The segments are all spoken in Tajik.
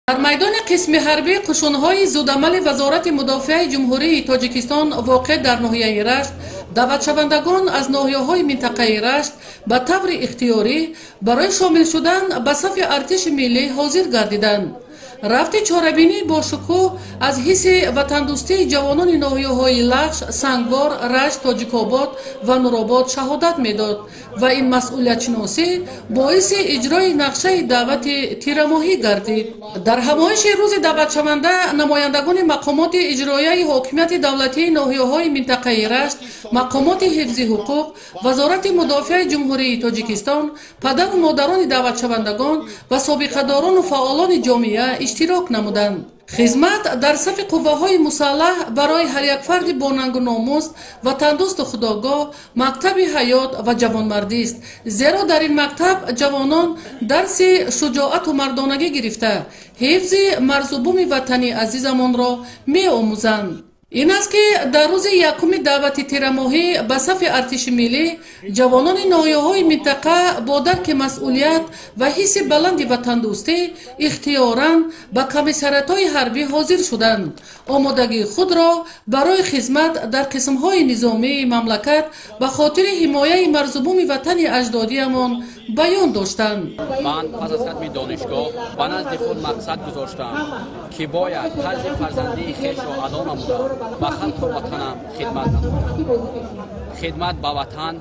Дар майдони қисми ҳарбии қушунҳои зудамали Вазорати мудофиаи Ҷумҳурии Тоҷикистон, воқеъ дар ноҳияи Рашт, даъватшавандагон аз ноҳияҳои минтақаи Рашт ба таври ихтиёрӣ барои шомил шудан ба сафи артиши миллӣ ҳозир гардиданд. Рафти чорабинӣ бо шукӯҳ аз ҳисси ватандӯстии ҷавонони ноҳияҳои Лахш, Сангвор, Рашт, Тоҷикобод ва Нуробод шаҳодат медод ва ин масъулиятшиносӣ боиси иҷрои нақшаи даъвати тирамоҳӣ гардид. Дар ҳамоиши рӯзи даъватшаванда намояндагони мақомоти иҷроияи ҳокимияти давлатии ноҳияҳои минтақаи Рашт, мақомоти ҳифзи ҳуқуқ, Вазорати мудофиаи Ҷумҳурии Тоҷикистон, падару модарони даъватшавандагон ва собиқадорону фаъолони ҷомеа иштирок намуданд. Хизмат дар сафи қувваҳои мусаллаҳ барои ҳар як фарди бонангу номус, ватандӯсту худогоҳ мактаби ҳаёт ва ҷавонмардист, зеро дар ин мактаб ҷавонон дарси шуҷоату мардонагӣ гирифта, ҳифзи марзу буми ватани азизамонро меомӯзанд. Ин аст, ки дар рӯзи якуми даъвати тирамоҳӣ ба сафи артиши миллӣ ҷавонони ноҳияҳои минтақа бо дарки масъулият ва ҳисси баланди ватандӯстӣ ихтиёран ба комиссариятҳои ҳарбӣ ҳозир шуданд, омодагии худро барои хизмат дар қисмҳои низомии мамлакат ба хотири ҳимояи марзубуми ватани аҷдодиамон баён доштанд. Ман пас аз хатми донишгоҳ ба назди худ мақсад гузоштам, ки бояд қарзи фарзандии хешро адо намуда, ба халқу ватанам хидмат намоям. Хидмат ба ватан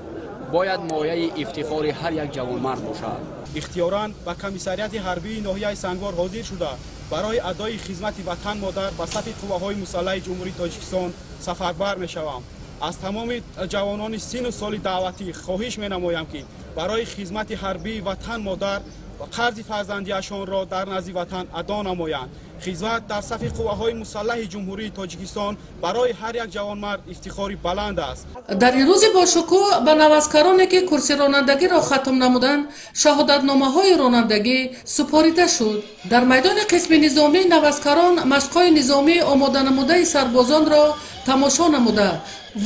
бояд мояи ифтихори ҳар як ҷавонмард бошад. Ихтиёран ба комиссариати ҳарбии ноҳияи Сангвор ҳозир шуда, барои адои хизмати ватан модар ба сафи қувваҳои мусаллаҳи Ҷумҳурии Тоҷикистон сафарбар мешавам. Аз тамоми ҷавонони сину соли даъватӣ хоҳиш менамоям, ки барои хизмати ҳарбии ватан модар ва қарзи фарзандиашонро дар назди ватан адо намоянд. Хизмат дар сафи қувваҳои мусаллаҳи Ҷумҳурии Тоҷикистон барои ҳар як ҷавонмард ифтихори баланд аст. Дар ин рӯзи бошукӯҳ ба наваскароне, ки курси ронандагиро хатм намуданд, шаҳодатномаҳои ронандагӣ супорида шуд. Дар майдони қисми низомӣ наваскарон машқҳои низомӣ омоданамудаи сарбозонро тамошо намуда,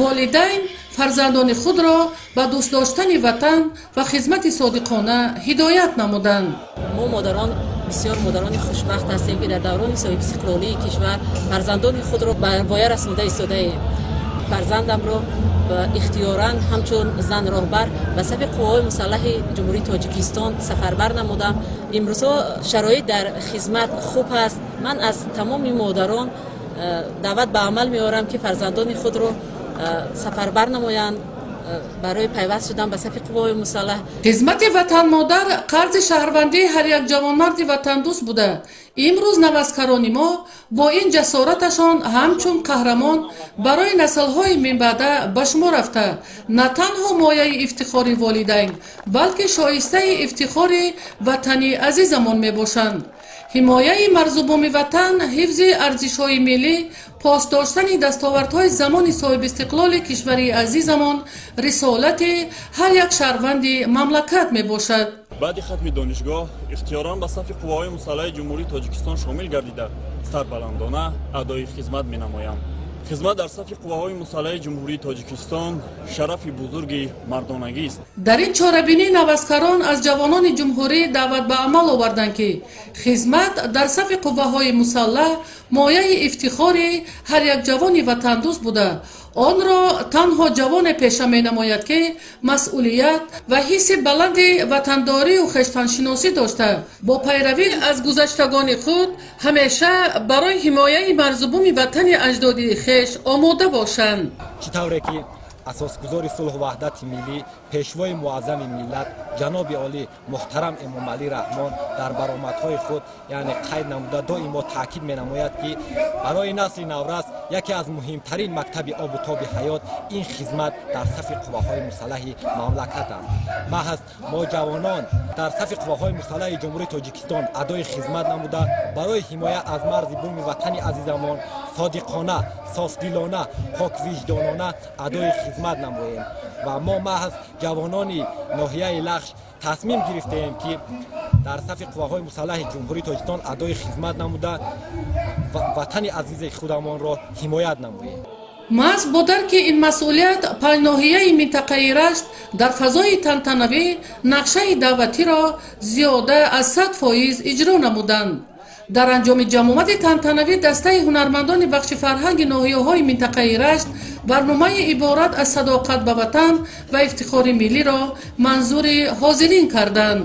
волидайн фарзандони худро ба дӯст доштани ватан ва хизмати содиқона ҳидоят намуданд. Мо, модарон, бисёр модарони хушбахт ҳастем, ки дар даврони соҳибистиқлолии кишвар фарзандони худро ба воя расонда истодаем. Фарзандамро ихтиёран ҳамчун зан роҳбар ба сафи қувваҳои мусаллаҳи Ҷумҳурии Тоҷикистон сафарбар намудам. Имрӯзҳо шароит дар хизмат хуб аст. Ман аз тамоми модарон даъват ба амал меорам, ки фарзандони худро сафарбар намоянд барои пайваст шудан ба сафи қувваҳои мусаллаҳ. Хизмати ватанмодар қарзи шаҳрвандии ҳар як ҷавонмарди ватандӯст буда, имрӯз наваскарони мо бо ин ҷасораташон ҳамчун қаҳрамон барои наслҳои минбаъда ба шумор рафта, на танҳо мояи ифтихори волидайн, балки шоистаи ифтихори ватани азизамон мебошанд. Ҳимояи марзубуми ватан, ҳифзи арзишҳои миллӣ, пос доштани дастовардҳои замони соҳибистиқлоли кишвари азизамон рисолати ҳар як шаҳрванди мамлакат мебошад. Баъди хатми донишгоҳ ихтиёран ба сафи қувваҳои мусаллаҳи Ҷумҳурии Тоҷикистон шомил гардида, сарбаландона адои хизмат менамоям. Хизмат дар сафи қувваҳои мусаллаҳи Ҷумҳурии Тоҷикистон шарафи бузурги мардонагист. Дар ин чорабинӣ наваскарон аз ҷавонони ҷумҳурӣ даъват ба амал оварданд, ки хизмат дар сафи қувваҳои мусаллаҳ мояи ифтихори ҳар як ҷавони ватандӯст буда, онро танҳо ҷавоне пеша менамояд, ки масъулият ва ҳисси баланди ватандорию хештаншиносӣ дошта, бо пайравӣ аз гузаштагони худ ҳамеша барои ҳимояи марзубуми ватани аҷдодии хеш омода бошанд. Чӣ тавре ки асосгузори сулҳу ваҳдати миллӣ, пешвои муаззами миллат, ҷаноби олӣ муҳтарам Эмомалӣ Раҳмон дар баромадҳои худ, яъне, қайд намуда, доимо таъкид менамояд, ки барои насли наврас яке аз муҳимтарин мактаби обу тоби ҳаёт ин хизмат дар сафи қувваҳои мусаллаҳи мамлакат аст. Маҳз мо, ҷавонон, дар сафи қувваҳои мусаллаҳи Ҷумҳурии Тоҷикистон адои хизмат намуда, барои ҳимоя аз марзи буми ватани азизамон содиқона, софдилона, поквиҷдонона адои хизмат намоем. Ва мо, маҳз ҷавонони ноҳияи Лахш, тасмим гирифтаем, ки дар сафи қувваҳои мусаллаҳи Ҷумҳурии Тоҷикистон адои хизмат намуда, ватани азизи худамонро ҳимоят намоем. Маҳз бо дарки ин масъулият панҷ ноҳияи минтақаи Рашт дар фазои тантанавӣ нақшаи даъватиро зиёда аз 100% иҷро намуданд. Дар анҷоми ҷамъомади тантанавӣ дастаи ҳунармандони бахши фарҳанги ноҳияҳои минтақаи Рашт барномаи иборат аз садоқат ба ватан ва ифтихори миллиро манзури ҳозирин карданд.